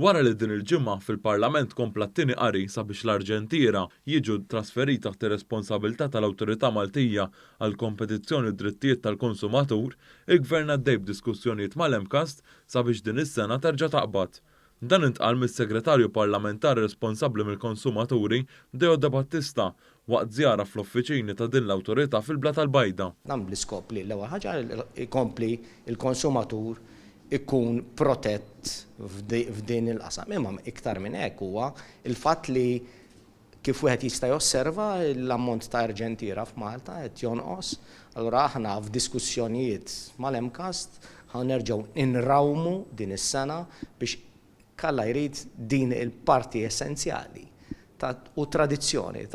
Wara li din il-ġimgħa fil-Parlament kompla t-tieni qari sabiex l-Arġentiera jiġu trasferiti taħt ir-responsabilità tal-Awtorità Maltija għall-Kompetizzjoni u d-Drittijiet tal-Konsumatur, il-Gvern għaddej b'diskussjonijiet mal-MCAST sabiex din is-sena terġa' taqbad. Dan intqal mis-Segretarju Parlamentari responsabbli mill-Konsumaturi, Deo Debattista, waqt żjara fl-uffiċini ta' din l-awtorità fil-Blata l-Bajda. Dan bl-iskop li l-ewwel ħaġa jkompli l-konsumatur ikun protett f'din il-qasam. Imma iktar minn hekk huwa l-fatt li kif wieħed jista' josserva l-ammont ta' arġentiera f'Malta qed jonqos. Allura aħna f'diskussjonijiet mal-MCAST ħa nerġgħu nrawmu din is-sena biex kalla jrid din il-parti essenzjali u tradizzjoni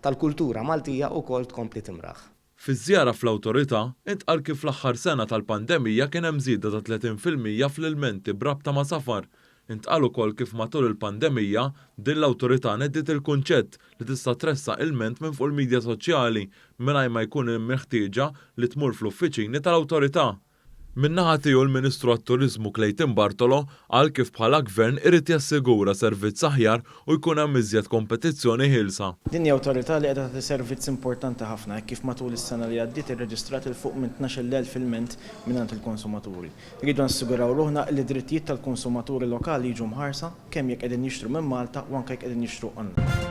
tal-kultura Maltija wkoll tkompli timraħ. Fiż-żjara fl-Awtorità, intqal kif fl-aħħar sena tal-pandemija kien hemm żieda ta' 30% fl-ilmenti b'rabta ma' safar. Intqal ukoll kif matul il-pandemija, din l-Awtorità nediet il-kunċett li tista' tressaq ilment minn fuq il-midja soċjali mingħajr ma jkun hemm il-ħtieġa li tmur fl-uffiċini tal-Awtorità. Min-naħa tiegħu l-Ministru għat-Turiżmu Clayton Bartolo qal kif bħala Gvern irid jassigura servizz aħjar u jkun hemm iżjed kompetizzjoni ħielsa. Din hi awtorità li qiegħda tagħti servizz importanti ħafna hekk kif matul is-sena li għaddiet irreġistrat 'il fuq minn 12,000 ilment mingħand il-konsumaturi. Irridu nassiguraw ruħna li d-drittijiet tal-konsumaturi lokali jiġu mħarsa kemm jekk qegħdin jixtru minn Malta u anke jekk qegħdin jixtru online.